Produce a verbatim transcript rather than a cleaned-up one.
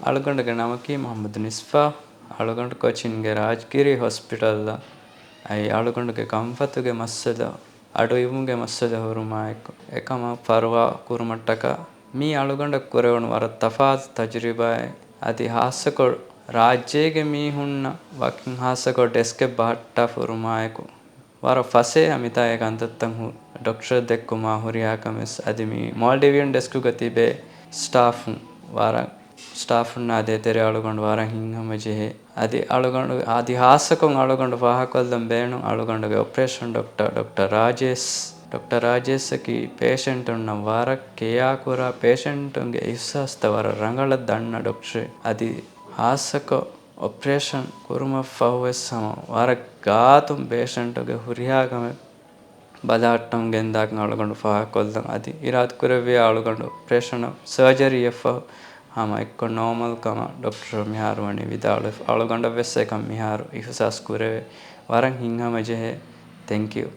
އަޅުގަނޑުގެ ނަމަކީ މުޙައްމަދު ނިސްފާ. އަޅުގަނޑު ކޯޗިންގެ ރާޖްގިރީ ހޮސްޕިޓަލްއަށް އައި، އަޅުގަނޑުގެ ކަންފަތުގެ މައްސަލަ، އަޑު އިވުމުގެ މައްސަލަ ހުރުމާއެކު، އެކަމަށް ފަރުވާ ކުރުމަށްޓަކާ މީ އަޅުގަނޑަށް ކުރެވުނު ވަރަށް ތަފާތު ތަޖުރިބާއެއް. އަދި ހާއްސަކޮށް ރާއްޖޭގެ މީހުންނަށް ވަކިން ހާއްސަކޮށް ޑެސްކެއް ބަހައްޓާ ފުރުމާއެކު، ވަރަށް ފަސޭހަ މިތާ އެ ކަންތައްތައް ހު-، ޑޮކްޓަރަށް ދެއްކުމާ ހުރިހާ ކަމެއް. އަދި މި މޯލްޑިވިއަން ޑެސްކުގަ ތިބޭ ސްޓާފުން ވަރަށް، ސްޓާފުންނާ ދޭތެރޭ އަޅުގަނޑު ވަރަށް ހިތްހަމަޖެހޭ. އަދި އަޅުގަނޑު، އަދި ހާއްސަކޮށް އަޅުގަނޑު ފާހަގަކޮށްލަން ބޭނުން އަޅުގަނޑުގެ އޮޕަރޭޝަން ޑޮކްޓަރ، ޑޮކްޓަރ ރާޖޭސް، ޑޮކްޓަރ ރާޖޭސްއަކީ ޕޭޝަންޓުންނަށް ވަރަށް ކެޔާކުރާ، ޕޭޝަންޓުންގެ އިޙްސާސްތައް ވަރަށް ރަނގަޅަށް ދަންނަ ޑޮކްޓަރެއް. އަދި ހާއްސަކޮށް އޮޕަރޭޝަން ކުރުމަށްފަހުވެސް ހަމަ ވަރަށް ގާތުން ޕޭޝަންޓުގެ ހުރިހާ ކަމެއް ބަލަހައްޓަމުން ގެންދާކަން އަޅުގަނޑު ފާހަގަކޮށްލަން. އަދި އިރާދަކުރެއްވިޔާ އަޅުގަނޑު އޮޕަރޭޝަނަށް ސަރޖަރީއަށްފަހު ހަމަ އެއްކޮށް ނޯމަލް ކަމަށް ޑޮކްޓަރ މިހާރު ވަނީ ވިދާޅުވެފަ. އަޅުގަނޑަށްވެސް އެކަން މިހާރު އިޙްސާސް ކުރެވޭ. ވަރަށް ހިތްހަމަޖެހޭ. ތެންކް ޔޫ.